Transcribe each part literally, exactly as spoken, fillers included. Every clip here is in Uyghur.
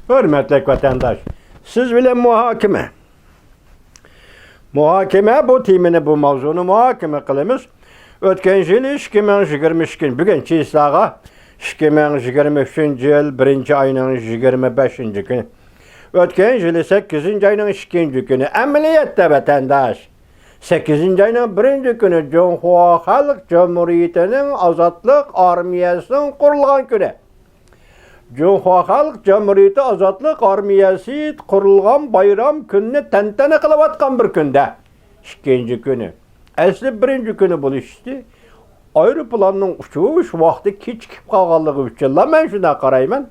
ھۆرمەتلىك ۋەتەنداش، سىز بىلەن مۇھاكىمە. مۇھاكىمە، بۇ تېمىنى، بۇ ماۋزۇنى مۇھاكىمە قىلىمىز. ئۆتكەن يىلى ئىككى مىڭ يىگىرمە ئىككىنچى، بۈگۈن چىسلاغا، ئىككى مىڭ يىگىرمە ئۈچىنچى يىل بىرىنچى ئاينىڭ يىگىرمە بەشىنچى كۈنى. ئۆتكەن يىلى سەككىزىنچى ئاينىڭ ئىككىنچى كۈنى ئەمەلىيەتتە ۋەتەنداش، سەككىزىنچى ئاينىڭ بىرىنچى كۈنى جۇڭخۇا خەلق جۇمھۇرىيىتىنىڭ ئازادلىق ئارمىيەسىنىڭ قۇرۇلغان كۈنى. جۇڭخۇا خەلق جۇمھۇرىيىتى ئازادلىق ئارمىيەسى قۇرۇلغان بايرام كۈنىنى تەنتەنە قىلىۋاتقان بىر كۈندە، ئىككىنچى كۈنى، ئەسلى بىرىنچى كۈنى بولۇشى، ئايروپىلاننىڭ ئۇچۇش ۋاقتى كېچىكىپ قالغانلىقى ئۈچۈنلا مەن شۇنداق قارايمەن.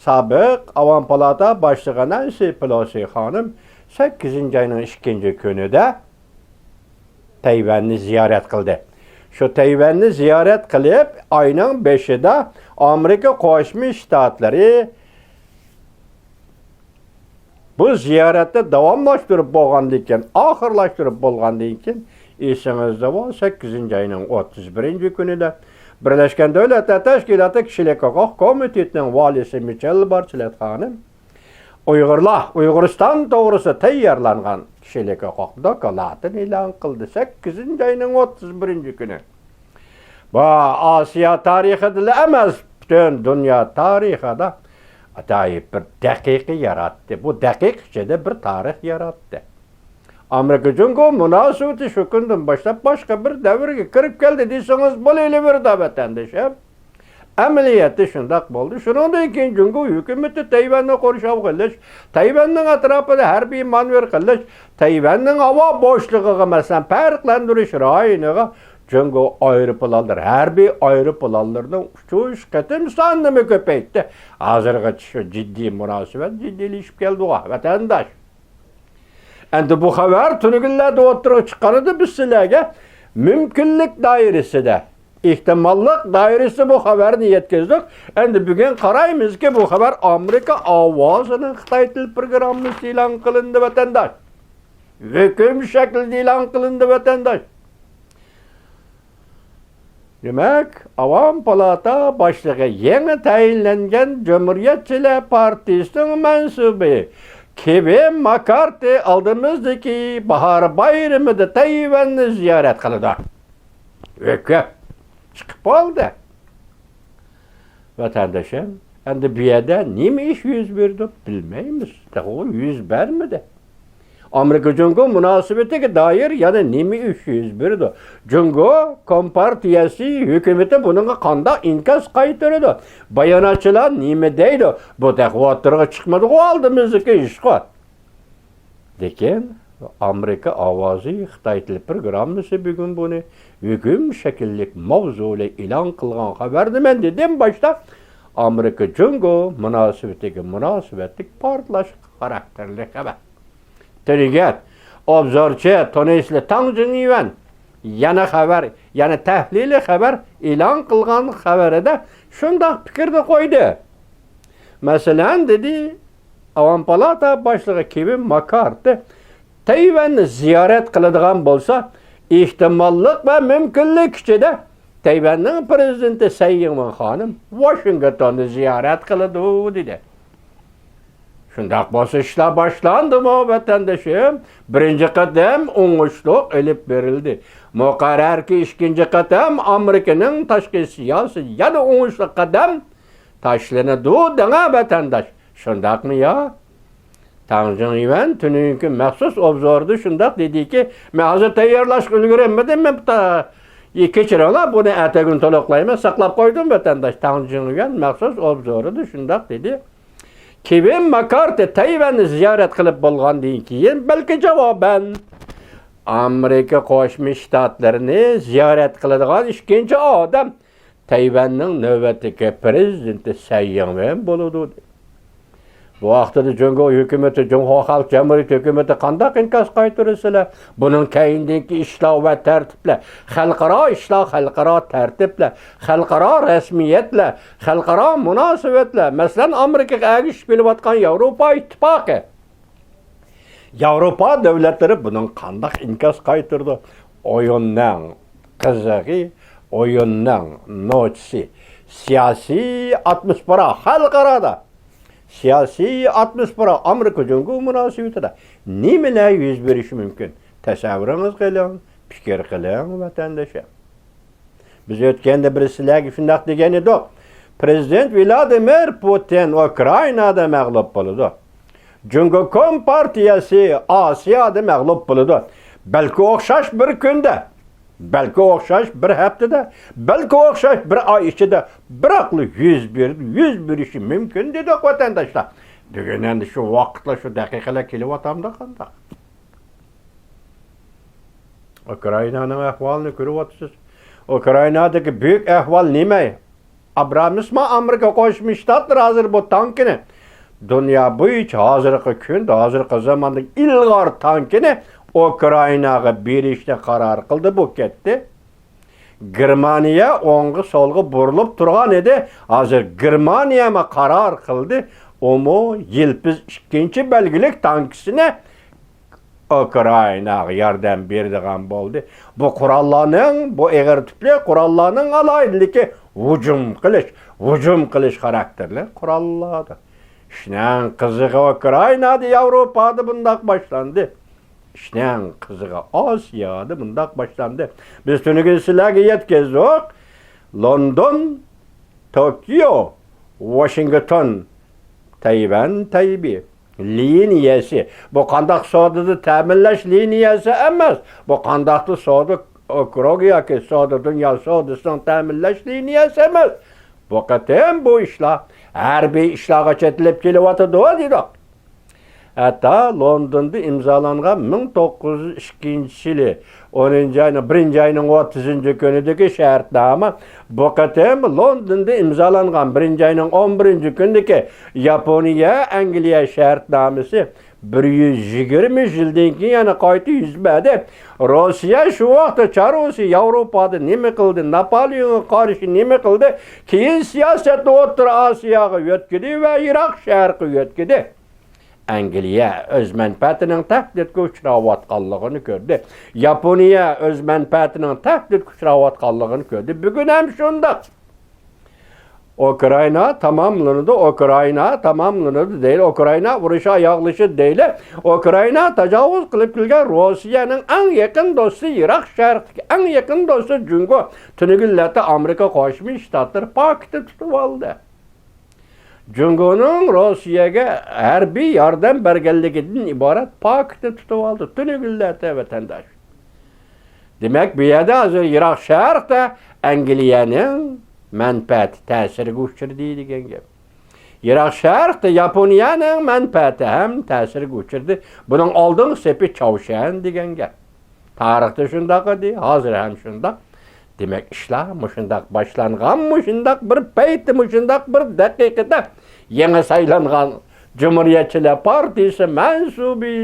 سابىق ئاۋام پالاتا باشلىقى نەنسى پېلوسى خانىم سەككىزىنچى ئاينىڭ ئىككىنچى كۈنىدە تەيۋەننى زىيارەت قىلدى. شۇ تەيۋەننى زىيارەت قىلىپ، ئاينىڭ بېشىدا ئامېرىكا قوشما شتاتلىرى بۇ زىيارەتنى داۋاملاشتۇرۇپ بولغاندىن كېيىن، ئاخىرلاشتۇرۇپ بولغاندىن كېيىن، ئېسىڭىزدە بار، سەككىزىنچى ئاينىڭ ئوتتۇز بىرىنچى كۈنىدە بىرلەشكەن دۆلەتلەر تەشكىلاتى كىشىلىك ھوقۇق كومىتېتىنىڭ ۋالىيسى مىچېل بارچلېت خانىم ئۇيغۇرلار، ئۇيغۇرىستان توغرىسىدا تەييارلانغان كىشىلىك ھوقۇق دوكلاتىنى ئېلان قىلدى، سەككىزىنچى ئاينىڭ ئوتتۇز بىرىنچى كۈنى. بۇ ئاسىيا تارىخىدىلا ئەمەس، پۈتۈن دۇنيا تارىخىدا ئاجايىپ بىر دەقىقە ياراتتى. بۇ دەقىقە ئىچىدە بىر تارىخ ياراتتى. ئامېرىكا جۇڭگو مۇناسىۋىتى شۇ كۈندىن باشلاپ باشقا بىر دەۋرگە كىرىپ كەلدى دېسىڭىز بولۇۋېرىدۇ، ۋەتەندىشىم. ئەمەلىيەتتە شۇنداق بولدى. شۇنىڭدىن كېيىن جۇڭگو ھۆكۈمىتى تەيۋەننى قورشاۋغا ئېلىش، تەيۋەننىڭ ئەتراپىدا ھەربىي مانېۋىر قىلىش، تەيۋەننىڭ ھاۋا بوشلۇقىغا، مەسىلەن، پەرقلەندۈرۈش رايونىغا جۇڭگو ئايروپىلانلىرى، ھەربىي ئايروپىلانلىرىنىڭ ئۇچۇش قېتىم سانىنىمۇ كۆپەيتتى. ھازىرغىچە شۇ جىددىي مۇناسىۋەت جىددىيلىشىپ كەلدىغۇ، ۋەتەنداش. ئەمدى بۇ خەۋەر تۈنۈگۈنلەردە ئوتتۇرىغا چىققىنىدا بىز سىلەرگە مۇمكىنلىك دائىرىسىدە، ئېھتىماللىق دائىرىسىدە بۇ خەۋەرنى يەتكۈزدۇق. ئەمدى بۈگۈن قارايمىزكى، بۇ خەۋەر ئامېرىكا ئاۋازىنىڭ خىتاي تىل پروگراممىسىدا ئېلان قىلىندى، ۋەتەنداش. ھۆكۈم شەكلىدە ئېلان قىلىندى، ۋەتەنداش. دېمەك، ئاۋام پالاتا باشلىقى يېڭى تەيىنلەنگەن جۇمھۇرىيەتچىلەر پارتىيىسىنىڭ مەنسۇبى كېۋىن ماكارتى ئالدىمىزدىكى باھار بايرىمىدا تەيۋەننى زىيارەت قىلىدۇ. ھۆكۈم چىقىپ بولدى. ۋەتەنداشىم، ئەمدى بۇ يەردە نېمە ئىش يۈز بېرىدۇ بىلمەيمىز. تېخى يۈز بەرمىدى. ئامېرىكا جۇڭگو مۇناسىۋىتىگە دائىر يەنە نېمە ئىش يۈز بېرىدۇ؟ جۇڭگو كومپارتىيەسى ھۆكۈمىتى بۇنىڭغا قانداق ئىنكاس قايتۇرىدۇ؟ باياناتچىلار نېمە دەيدۇ؟ بۇ تېخى ئوتتۇرىغا چىقمىدىغۇ، ئالدىمىزدىكى ئىشقۇ. لېكىن ئامېرىكا ئاۋازى خىتاي تىل پروگراممىسى بۈگۈن بۇنى ھۆكۈم شەكىللىك ماۋزۇ بىلەن ئېلان قىلغان خەۋەرنى مەن دېدىم باشتا. ئامېرىكا جۇڭگو مۇناسىۋىتىگە مۇناسىۋەتلىك پارتلاش خاراكتېرلىك خەۋەر. تۈنۈگۈن ئوبزورچى تونىسلى تاڭ جىڭيۈەن يەنە خەۋەر، يەنە تەھلىلىي خەۋەر ئېلان قىلغان خەۋىرىدە شۇنداق پىكىرنى قويدى. مەسىلەن، دېدى، ئاۋام پالاتا باشلىقى كېۋىن ماكارتى تەيۋەننى زىيارەت قىلىدىغان بولسا، ئېھتىماللىق ۋە مۇمكىنلىك ئىچىدە تەيۋەننىڭ پىرېزىدېنتى سەي يىڭۋېن خانىم ۋاشىنگتوننى زىيارەت قىلىدۇ، دېدى. شۇنداق بولسا ئىشلار باشلاندىمۇ، ۋەتەندىشىم؟ بىرىنچى قەدەم ئوڭۇشلۇق ئېلىپ بېرىلدى. مۇقەررەركى، ئىككىنچى قەدەم ئامېرىكىنىڭ تاشقى سىياسىي يەنە ئوڭۇشلۇق قەدەم تاشلىنىدۇ دەڭە، ۋەتەنداش. شۇنداقمۇ يا؟ تاڭ جىڭيۈەن تۈنۈگۈنكى مەخسۇس ئوبزورىدا شۇنداق دېدىكى، مەن ھازىر تەييارلاشقا ئۈلگۈرەلمىدىم، مەن تا-، كەچۈرۈڭلار، بۇنى ئەتىگۈن تولۇقلايمەن، ساقلاپ قويدۇم، ۋەتەنداش. تاڭ جىڭيۈەن مەخسۇس ئوبزورىدا شۇنداق دېدى. كېۋىن ماكارتى تەيۋەننى زىيارەت قىلىپ بولغاندىن كېيىن، بەلكى جاۋابەن ئامېرىكا قوشما شتاتلىرىنى زىيارەت قىلىدىغان ئىككىنچى ئادەم تەيۋەننىڭ نۆۋەتتىكى پىرېزىدېنتى سەي يىڭۋېن بولىدۇ. بۇ ھەقتىدە جۇڭگو ھۆكۈمىتى، جۇڭخۇا خەلق جۇمھۇرىيىتى ھۆكۈمىتى قانداق ئىنكاس قايتۇرىسىلەر؟ بۇنىڭ كەينىدىكى ئىشلار ۋە تەرتىپلەر، خەلقئارا ئىشلار، خەلقئارا تەرتىپلەر، خەلقئارا رەسمىيەتلەر، خەلقئارا مۇناسىۋەتلەر، مەسىلەن، ئامېرىكىغا ئەگىشىپ كېلىۋاتقان ياۋروپا ئىتتىپاقى. ياۋروپا دۆلەتلىرى بۇنىڭ قانداق ئىنكاس قايتۇرىدۇ؟ ئويۇننىڭ قىزىقى، ئويۇننىڭ نوچىسى، سىياسىي ئاتموسفېرا خەلقئارادا سىياسىي ئاتموسفېرا ئامېرىكا جۇڭگو مۇناسىۋىتىدە نېمىلەر يۈز بېرىشى مۇمكىن؟ تەسەۋۋۇرىڭىزغا ئېلىڭ، پىكىر قىلىڭ، ۋەتەنداشلار. بىز ئۆتكەندە بىر سىلەرگە شۇنداق دېگەن ئىدۇق. پرېزىدېنت ۋلادىمىر پۇتىن ئۇكرائىنادا مەغلۇپ بولىدۇ. جۇڭگو كومپارتىيەسى ئاسىيادا مەغلۇپ بولىدۇ. بەلكى ئوخشاش بىر كۈندە، بەلكى ئوخشاش بىر ھەپتىدە، بەلكى ئوخشاش بىر ئاي ئىچىدە، بىراقلا يۈز بېرىدۇ، يۈز بېرىشى مۇمكىن دېدۇق، ۋەتەنداشلار. بۈگۈن ئەمدى شۇ ۋاقىتلار، شۇ دەقىقىلەر كېلىۋاتامدۇ قانداق؟ ئۇكرائىنانىڭ ئەھۋالىنى كۆرۈۋاتىسىز. ئۇكرائىنادىكى بۈيۈك ئەھۋال نېمە؟ ئابرامسمۇ ئامېرىكا قوشما شتاتلىرى ھازىر بۇ تانكىنى، دۇنيا بويىچە ھازىرقى كۈندە، ھازىرقى زاماندىكى ئىلغار تانكىنى ئۇكرائىناغا بېرىشنى قارار قىلدى، بۇ كەتتى. گېرمانىيە ئوڭغا سولغا بۇرۇلۇپ تۇرغان ئىدى. ھازىر گېرمانىيەمۇ قارار قىلدى. ئۇمۇ يىلپىز ئىككىنچى بەلگىلىك تانكىسىنى ئۇكرائىناغا ياردەم بېرىدىغان بولدى. بۇ قوراللارنىڭ، بۇ ئېغىر تىپلىق قوراللارنىڭ ئالاھىدىلىكى ھۇجۇم قىلىش، ھۇجۇم قىلىش خاراكتېرلىك قوراللاردۇر. ئىشنىڭ قىزىقى ئۇكرائىنادا، ياۋروپادا بۇنداق باشلاندى. ئىشنىڭ قىزىقى ئاسىيادا مۇنداق باشلاندى. بىز تۈنۈگۈن سىلەرگە يەتكۈزدۇق. لوندون، توكيو، ۋاشىنگتون، تەيۋەن، تەيبېي لىنىيەسى. بۇ قانداق سودىدا تەمىنلەش لىنىيەسى ئەمەس. بۇ قانداقتۇر سودا ئوكروگى ياكى سودا، دۇنيا سودىسىنىڭ تەمىنلەش لىنىيەسى ئەمەس. بۇ قېتىم بۇ ئىشلار ھەربىي ئىشلارغا چېتىلىپ كېلىۋاتىدۇ دېدۇق. ھەتتا لوندوندا ئىمزالانغان مىڭ توققۇز يۈز ئىككىنچى يىلى ئونىنچى ئاينىڭ، بىرىنچى ئاينىڭ ئوتتۇزىنچى كۈنىدىكى شەرتنامە، بۇ قېتىم لوندوندا ئىمزالانغان بىرىنچى ئاينىڭ ئون بىرىنچى كۈنىدىكى ياپونىيە، ئەنگلىيە شەرتنامىسى بىر يۈز يىگىرمە يىلدىن كېيىن يەنە قايتا يۈز بەردى. روسىيە شۇ ۋاقىتتا چارۋىسى ياۋروپادا نېمە قىلدى، ناپالېئونغا قارشى نېمە قىلدى، كېيىن سىياسەتنى ئوتتۇرا ئاسىياغا يۆتكىدى ۋە يىراق شەرققە يۆتكىدى. ئەنگلىيە ئۆز مەنپەئەتىنىڭ تەھدىتكە ئۇچراۋاتقانلىقىنى كۆردى. ياپونىيە ئۆز مەنپەئەتىنىڭ تەھدىتكە ئۇچراۋاتقانلىقىنى كۆردى. بۈگۈن ھەم شۇنداق. ئۇكرائىنا تاماملىنىدۇ، ئۇكرائىنا تاماملىنىدۇ دەيلى، ئۇكرائىنا ئۇرۇشى ئاياغلىشىدۇ دەيلى. ئۇكرائىنا تاجاۋۇز قىلىپ كەلگەن روسىيەنىڭ ئەڭ يېقىن دوستى، يىراق شەرقتىكى ئەڭ يېقىن دوستى جۇڭگو. تۈنۈگۈنلەردە ئامېرىكا قوشما شتاتلىرى پاكىتى تۇتۇۋالدى. جۇڭگونىڭ روسىيەگە ھەربىي ياردەم بەرگەنلىكىدىن ئىبارەت پاكىتنى تۇتۇۋالدى. تۈنۈگۈنلەردە ۋەتەنداش. دېمەك، بۇ يەردە ھازىر يىراق شەرقتە ئەنگلىيەنىڭ مەنپەئەتى تەسىرگە ئۇچرىدى دېگەن گەپ. يىراق شەرقتە ياپونىيەنىڭ مەنپەئەتى ھەم تەسىرگە ئۇچرىدى. بۇنىڭ ئالدىنقى سېپى چاۋشيەن دېگەن گەپ. تارىختا شۇنداق ئىدى، ھازىر ھەم شۇنداق. دېمەك، ئىشلار مۇشۇنداق باشلانغان، مۇشۇنداق بىر پەيتتە، مۇشۇنداق بىر دەقىقىدە يېڭى سايلانغان جۇمھۇرىيەتچىلەر پارتىيىسى مەنسۇبى،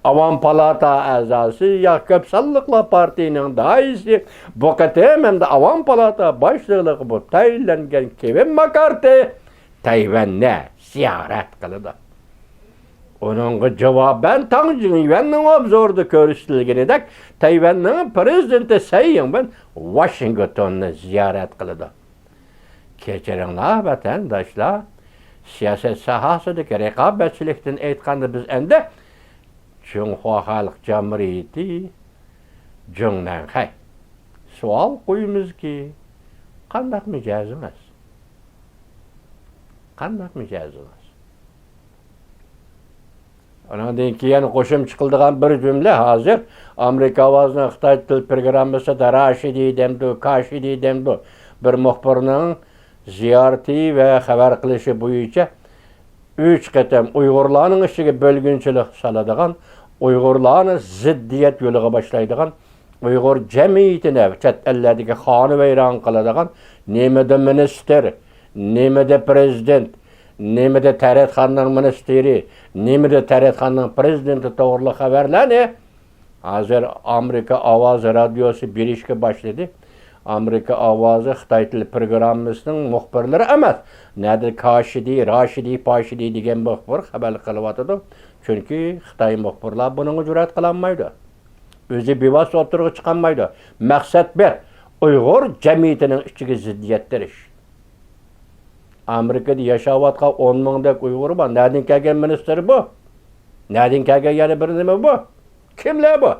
ئاۋام پالاتا ئەزاسى، يا كۆپ سانلىقلار پارتىيىنىڭ دائىيىسى، بۇ قېتىم ھەمدە ئاۋام پالاتا باشلىقلىقى بولۇپ تەيىنلەنگەن كېۋىن ماكارتى تەيۋەننى زىيارەت قىلىدۇ. ئۇنىڭغا جاۋابەن تاڭ جىڭيۈەننىڭ ئوبزورىدا كۆرسىتىلگىنىدەك، تەيۋەننىڭ پرېزىدېنتى سەي يىڭۋېن ۋاشىنگتوننى زىيارەت قىلىدۇ. كەچۈرۈڭلار، ۋەتەنداشلار، سىياسەت ساھەسىدىكى رىقابەتچىلىكتىن ئېيتقاندا، بىز ئەمدى جۇڭخۇا خەلق جۇمھۇرىيىتى، جۇڭنەنخەي، سوئال قويىمىزكى، قانداق مىجەزىڭىز؟ قانداق مىجەزىڭىز؟ ئۇنىڭدىن كېيىن قوشۇمچە قىلىدىغان بىر جۈملە، ھازىر ئامېرىكا ئاۋازىنىڭ خىتاي تىل پروگراممىسىدا راشىدى دەمدۇ، كاشىدى دەمدۇ، بىر مۇخبىرنىڭ زىيارىتى ۋە خەۋەر قىلىشى بويىچە ئۈچ قېتىم ئۇيغۇرلارنىڭ ئىچىگە بۆلگۈنچىلىك سالىدىغان، ئۇيغۇرلارنى زىددىيەت يولىغا باشلايدىغان، ئۇيغۇر جەمئىيىتىنى چەت ئەللەردىكى خانىۋەيران قىلىدىغان، نېمىدە مىنىستىر، نېمىدە پرېزىدېنت، نېمىدە تەرەتخانىنىڭ مىنىستىرى، نېمىدە تەرەتخانىنىڭ پرېزىدېنتى توغرىلىق خەۋەرلەرنى ھازىر ئامېرىكا ئاۋازى رادىيوسى بېرىشكە باشلىدى. ئامېرىكا ئاۋازى خىتاي تىل پروگراممىسىنىڭ مۇخبىرلىرى ئەمەس، نەدە كاشىدى، راشىدى، پاشىدى دېگەن مۇخبىر خەۋەر قىلىۋاتىدۇ. چۈنكى خىتاي مۇخبىرلار بۇنىڭغا جۈرئەت قىلالمايدۇ. ئۆزى بىۋاسىتە ئوتتۇرىغا چىقالمايدۇ. مەقسەت بىر، ئۇيغۇر جەمئىيىتىنىڭ ئىچىگە زىددىيەت تېرىش. ئامېرىكىدا ياشاۋاتقان ئون مىڭدەك ئۇيغۇر بار. نەدىن كەلگەن مىنىستىر بۇ؟ نەدىن كەلگەن يەنە بىر نېمە بۇ؟ كىملەر بۇ؟